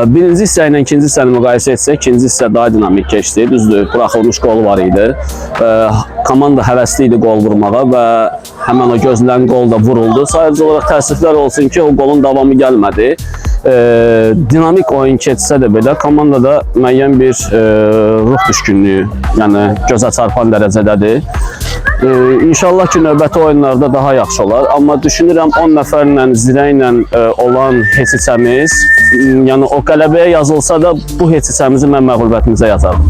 Birinci hissə ilə ikinci hissəni müqayisə etsək, ikinci hissə daha dinamik keçdi. Düzdür, buraxılmış qol var idi. Komanda həvəsli idi qol vurmağa və həmin o gözlənilən qol da vuruldu. Sadəcə olaraq təəssüflər olsun ki, o qolun davamı gəlmədi. Dinamik oyun keçsə də belə komandada müəyyən bir ruh düşkünlüyü, yəni gözə çarpan dərəcədədir. İnşallah ki, növbəti oyunlarda daha yaxşı olar. Amma düşünürəm 10 nəfərlə, zirəklə olan heçiçəmiz, yəni o qələbəyə yazılsa da bu heçiçəmizi mən məğlubiyyətimizə yazarım.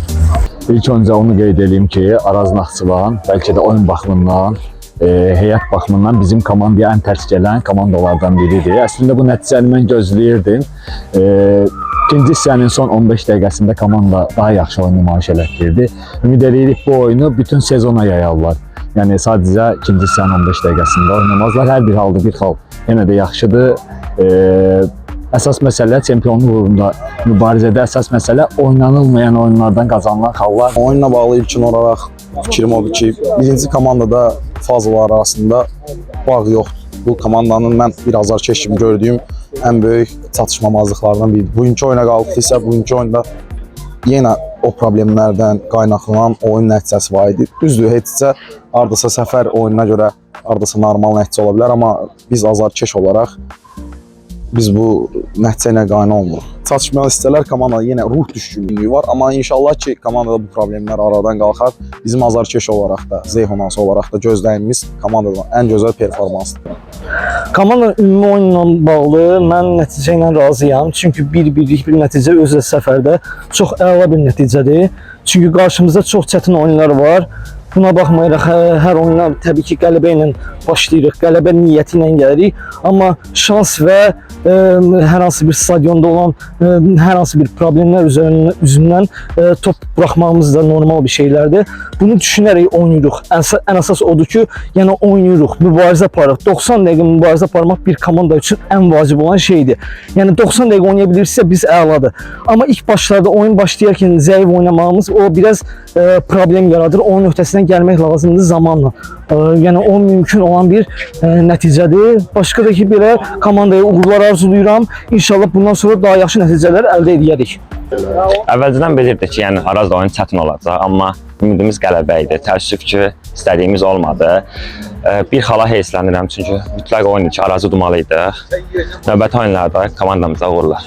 İlk öncə onu qeyd eləyim ki, Araz Naxçıvan bəlkə də oyun baxımından, heyət baxımından bizim komandaya ən tərs gələn komandalardan biridir. Əslində bu nəticəni mən gözləyirdim. İkinci hissənin son 15 dəqiqəsində komanda daha yaxşı oyun nümayiş elətdirdi. Ümid eləyirik bu oyunu bütün sezona yayarlar. Yəni sadəcə ikinci hissənin 15 dəqiqəsində oynamazlar. Hər bir halda bir xal yenə də yaxşıdır. Əsas məsələ çempionluq uğrunda mübarizədə əsas məsələ oynanılmayan oyunlardan qazanılan xallar. Oyunla bağlı ilkin olaraq fikrim odur ki, birinci komandada fazalar arasında bağ yoxdur. Bu komandanın mən bir azarkeş kimi gördüyüm ən böyük çatışmamazlıqlardan biridir. Bugünkü oyuna qaldıqsa, bugünkü oyunda yenə o problemlərdən qaynaqlanan oyun nəticəsi var idi. Düzdür, heç hardasa səfər oyununa görə hardasa normal nəticə ola bilər, amma biz azarkeş olaraq biz bu nəticə ilə qane olmuruq. Çatışmayan hissələr komandada yenə ruh düşkünlüyü var, amma inşallah ki, komandada bu problemlər aradan qalxar. Bizim azarkeş olaraq da, Zeyhonası olaraq da gözləyimiz komandadan ən gözəl performansdır. Komandanın ümumi oyunla bağlı mən nəticə ilə razıyam. Çünki 1-1-lik bir nəticə özü də səfərdə çox əla bir nəticədir. Çünki qarşımızda çox çətin oyunlar var. Buna baxmayaraq hər oyuna təbii ki, qələbə ilə başlayırıq, qələbə niyyəti ilə gəlirik. Amma şans və hər hansı bir stadionda olan hər hansı bir problemlər üzündən top buraxmağımız da normal bir şeylərdir. Bunu düşünərək oynayırıq. Ən əsas odur ki, yəni oynayırıq, mübarizə aparırıq. 90 dəqiqə mübarizə aparmaq bir komanda üçün ən vacib olan şeydir. Yəni 90 dəqiqə oynaya bilirsə biz əladır. Amma ilk başlarda oyun başlayarkən zəif oynamağımız o biraz problem yaradır. Onun öhdəsindən gəlmək lazımdır zamanla. Yəni o mümkün olan bir nəticədir. Başqa da ki belə komandaya uğurlar arzulayıram. İnşallah bundan sonra daha yaxşı nəticələr əldə edərik. Əvvəlcədən bilirdik ki, yəni Arazla oyun çətin olacaq, amma ümidimiz qələbə idi. Təəssüf ki, istədiyimiz olmadı. Bir xala heyslənirəm çünki mütləq oyun idi ki, Arazı udmalıydıq. Növbəti oyunlarda komandamıza uğurlar.